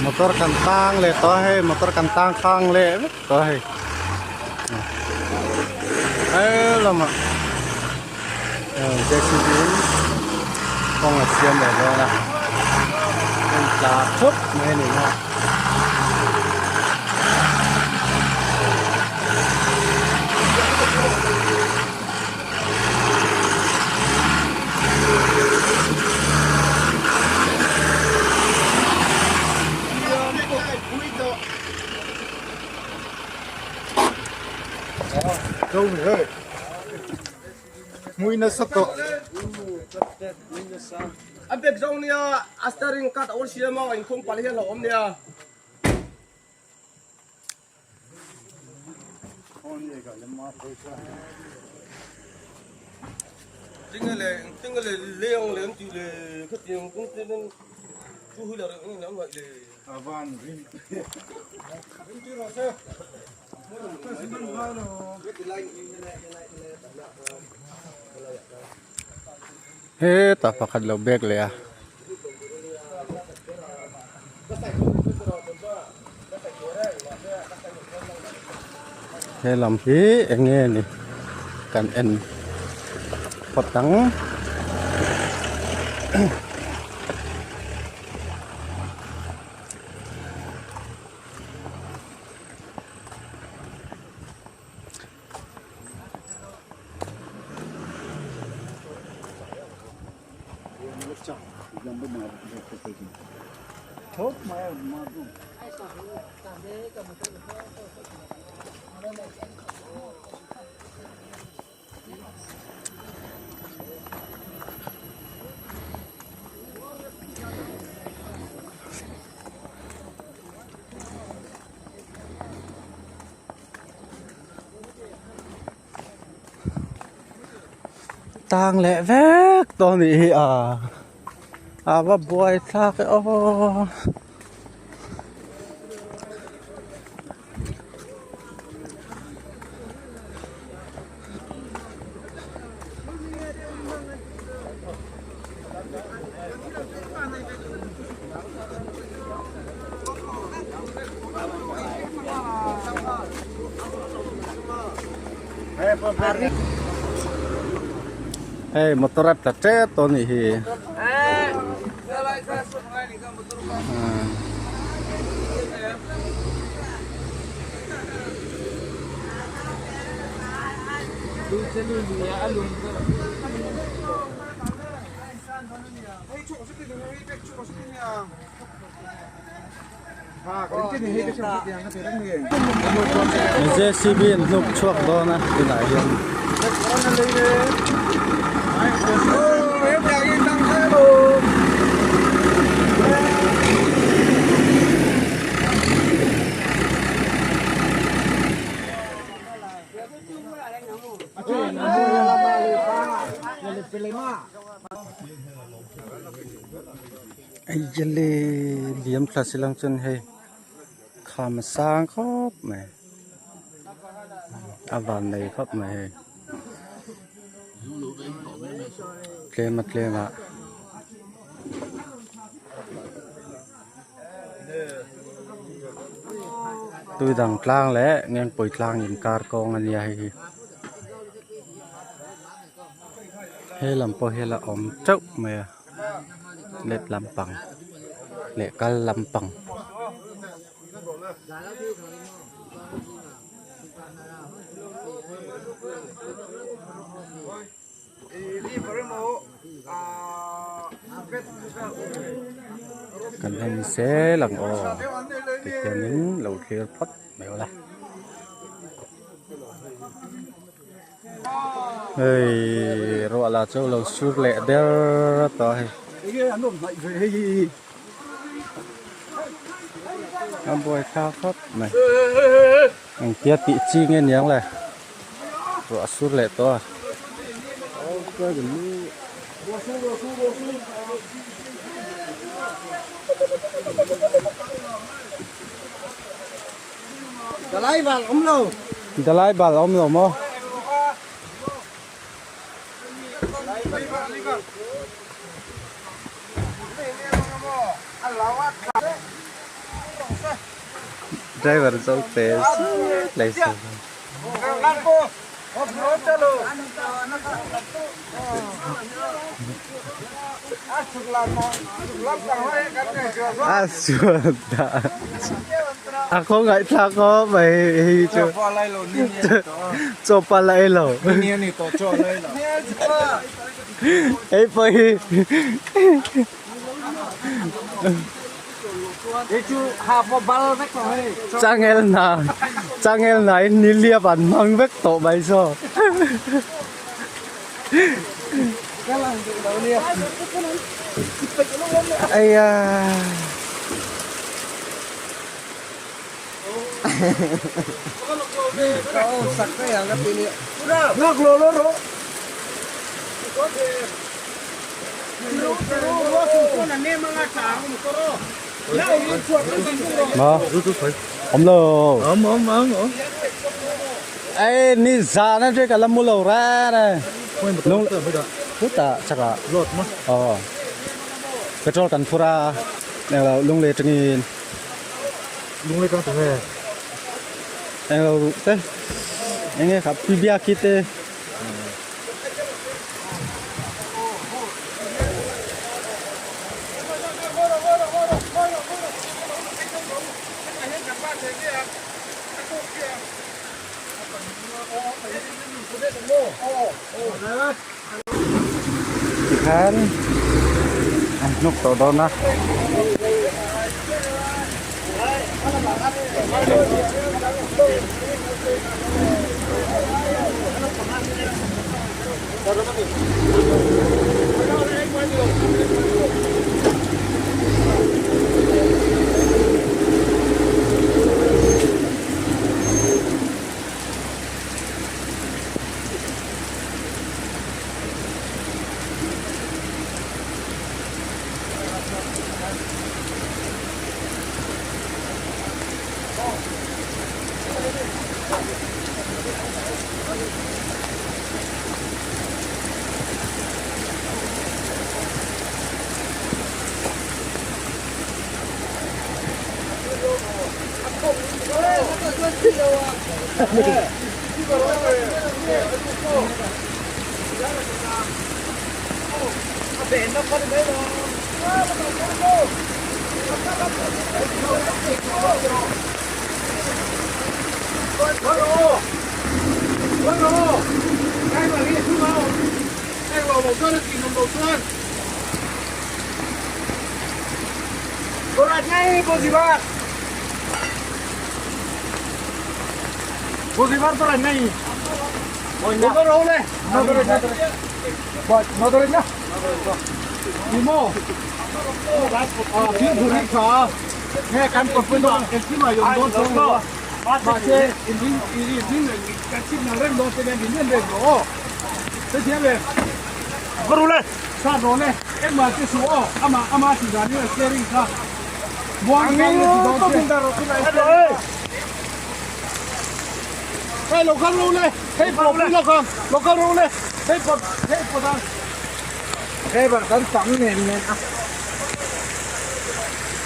Motor kan tang leh tawh a hei motor kan tang khang leh vek tawh a hei he lamah jcb in kawng a siam leh dawn a hei tla thup mai a ni maw. A bag zawng nia a steering cut a ur siam a inkhung palh hian a awm nia. Hetah pakhat lo bag leh a. He lam hi eng nge ni kan en phawt ang. Tang leh vek tawh a nih hi a a va buai thlak e aw. Hei motor a tla tep tawh a nih hi. Jcb an hnuk chhuak dawn a tunah hian. Eijale liam thla silang chuan hei kham a sang khawp mai a van nei khawp mai hei tlem a tlem ah. Tui dang tlang leh Ngengpui tlang inkar kawng a nia hei hi he lam pawh hi a la awm teuh mai a let lampang leh kal lampang. Kan en zel ang aw tikhianin lo thlir phawt mai ula hei ruah lah chu lo sur leh der tawh a hei a buai thlak khawp mai engtia tih chi nge niang le. Ruah a sur leh tawh a. Dalai bal awm lo. Dalai bal awm lo maw? Driver zo te lai sa. A sual ta. A khawngaihthlak aw mai hei chu. Chaw pa la ei lo. Hei pawh hi. Changel hna changel hna in niliap an hmang vek tawh mai saw. Aya. Ma. Awm lo. Awm awm awm awm. Ei ni zan a che ka la mu lo re re. Lung puta chaka. Lot ma. Aw. Petrol kan phur a. Englo lunglei atangin. Lunglei kang tunge. Englo te. Enge kha pi biaki te. Tikhan an hnuk tawh dawn a.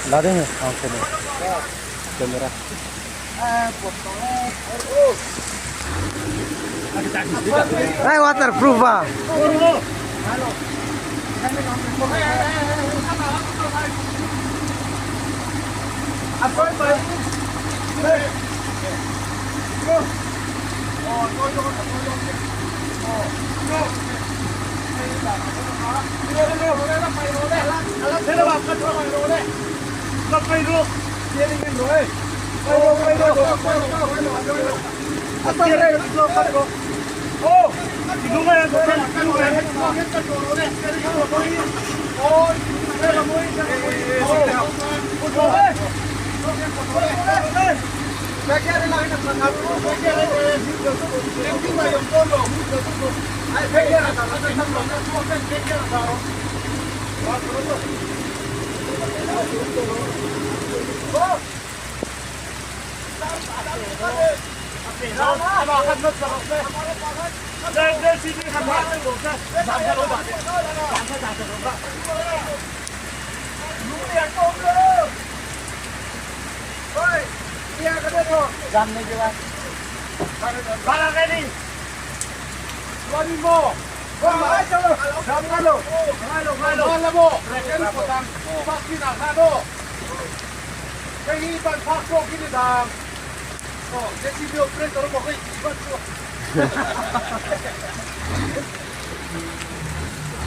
La ding ang camera. Camera. Ay waterproof ah.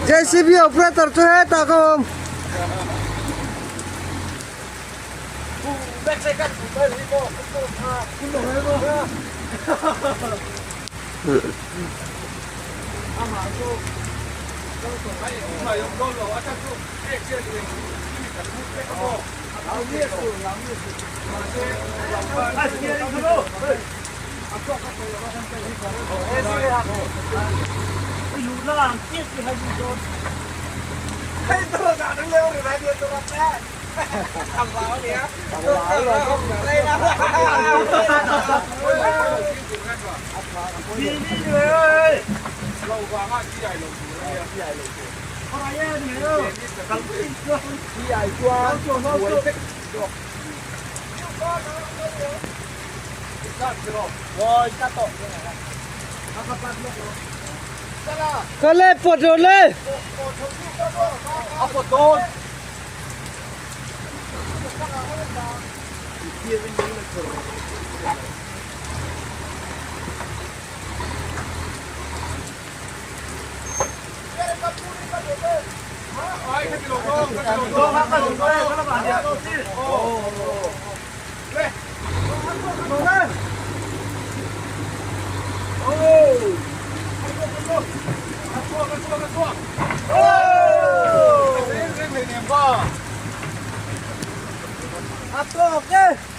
JCB operator chu hetah ka awm. Ka le pawt rawh le. A tawk e.